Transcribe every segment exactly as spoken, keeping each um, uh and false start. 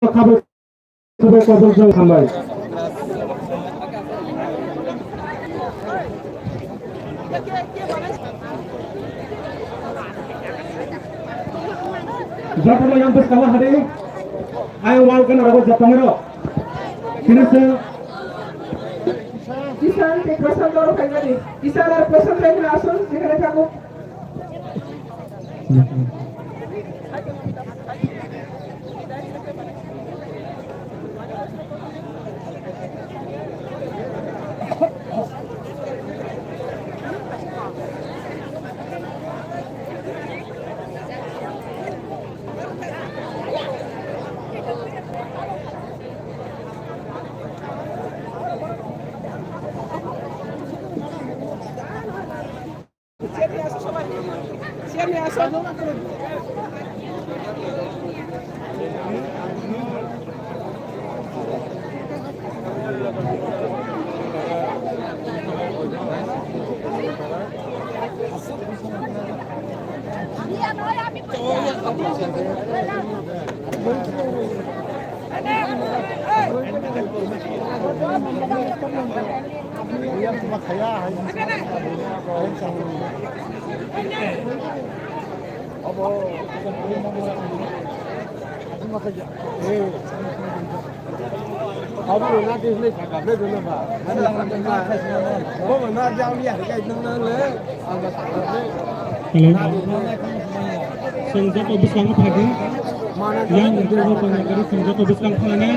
khabai khabai kobolgjak hambai. Jotono yang bwskango hadi. Ayang wal gana rogo japang ro. Kini se. Ishan te Prashant oro khaimani. Ishan ar Prashant rai na asun, jekhane thango. Hello. Chwng joto bwskango phaidi. Yang joto bwskango phaidi.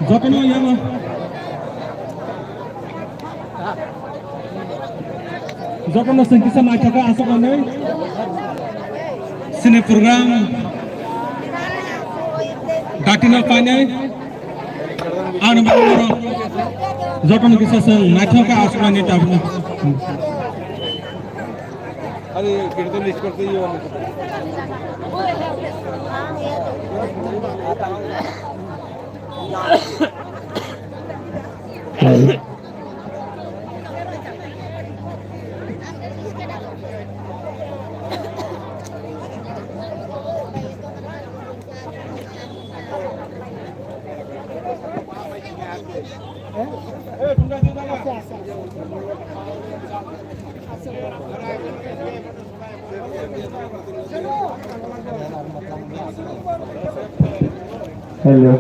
Jotono yang. Jotono chwng kisa naithok khe aswk manwi. Chini program datino painai. Ano jotono kisa chwng naithok khe aswk manwi tabuk. Are, kirtan list korte hi hua. Hello.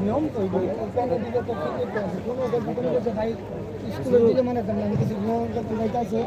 নিয়ম তো এইগুলো। কোনো কোনো ভাই স্কুলের দিকে মানে জানলাম কিছু নিয়ম তো তুলাইতে আছে।